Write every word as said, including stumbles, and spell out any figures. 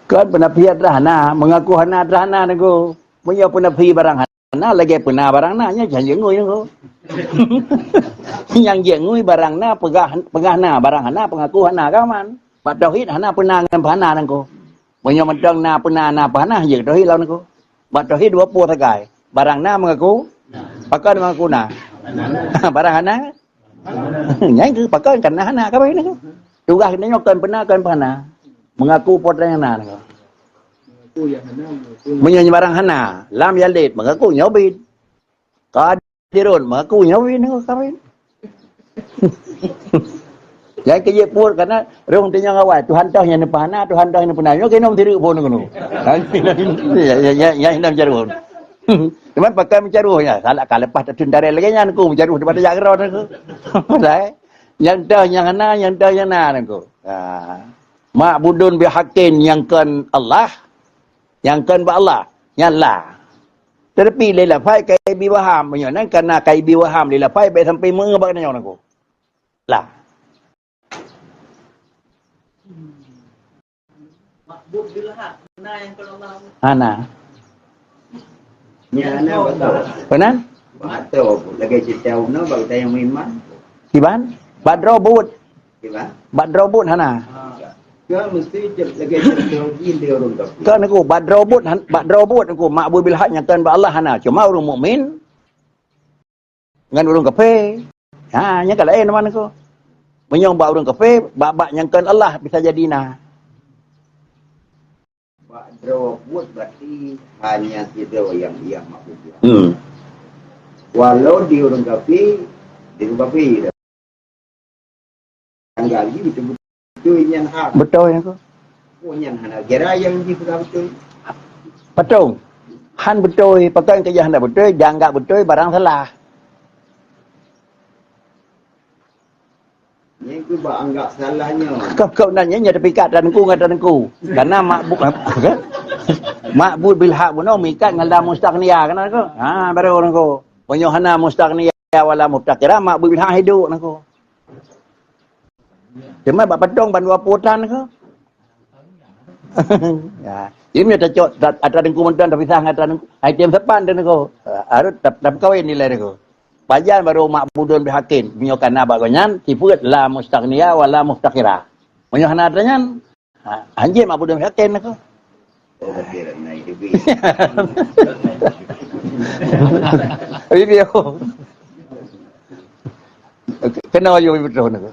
Kon peunafi atra hana, meungaku hana atra hana Teungku. Meunyoe peunafi barang hana, lagèe peuna barang na, nyan nyang jeuet ngui Teungku. Nyang jeuet ngui barang na, peugah, peugah na, barang hana, peungaku hana, ka aman. Bak tauhid hana peuna ngon hana Teungku. Meunyoe mantong na peuna, na hana, jeuet tauhid lawan Teungku. Bak tauhid dua peue sagai. Barang na meungaku, pakon meungaku na. Barang hana, nyan keuh pakon, kana hana ka baik Teungku. Tugaih geutanyoe kon peuna, kon hana. Meungaku po nyang na Teungku. Meunyoe barang hana, lam yalid, meungaku nyoe ubit. Qadirun, meungaku nyoe ubit Teungku, ka ubit. Nyang keujeuet peuet, kana rhung teunyong awai, Tuhan toh nyang neupeuhana, Tuhan toh nyang neupeuna. Nyoe keunoe meusireuk phon keunoe. Ya, ya, ya, ya, ya, ya, ya. Cuman pakai meucaroh nyan, salah ka leupah tatun tarek lagèe nyan Teungku, meucaroh daripada jak keudroe Teungku. Padahai nyang toh nyang hana, nyang toh nyang na Teungku. Ha. Ma'budun bihaqqin nyang kon Allah, nyang kon bak Allah, nyan la. Teutapi lé lafai ka ibi waham, meunyoe nan kana ka ibi waham lé lafai, bèk sampai meungeubak nyoe Teungku. La. Hana. Nyan hana beutôi. Penan? Beutôi. Lagèe cerita unoe bak geutanyoe meuiman. Kiban? Bak droe buet. Kiban? Bak droe buet hana. Kan mesti cep-, lagèe cerita jin di ureueng kafir. Kan Teungku, bak droe buet han-, bak droe buet Teungku, ma'bud bil haq nyang kon bak Allah hana. Cuma ureueng mukmin ngon ureueng kafé. Ha, nyan ka laén teuma Teungku. Meunyoe bak ureueng kafé, bak, bak nyang kon Allah bisa jadi na. Bak droe buet berarti hanya sidroe nyang ia makbul. Hmm. Walau di ureueng kafé, di ureueng kafé. Tanggai jih beutôi-beutôi nyan hak. Beutôi Teungku. Oh, nyan hana kira nyang jih peugah beutôi. Patong. Han beutôi, pakon keu jih hana beutôi, dianggap beutôi barang salah. Nyan keuh bak anggap salah nyoe. Kau, kau nanya nya tapi kat Teungku ngon Teungku. Karena makbud, makbud bil haq bunoe mikat ngon la mustaghniya kan Teungku. Ha, baru Teungku. Meunyoe hana mustaghniya wala muftaqira, makbud bil haq hidup Teungku. Cuma bak patong ban dua puluh tan ke? Ya. Jadi meunyoe tacok ta-, atra Teungku mantong tapisah ngon atra Teungku, ai tem sapan Teungku. Harus tap-, tapeukawen nilai Teungku. Pajan baru makbudun bihaqqin. Meunyoe kana bak gobnyan, sifeut la mustaghniya wa la muftaqira. Meunyoe hana atra nyan, ha, hanjeuet makbudun bihaqqin Teungku. Oh, betul, naik degree. Ini dia. Kena ayo betul Teungku.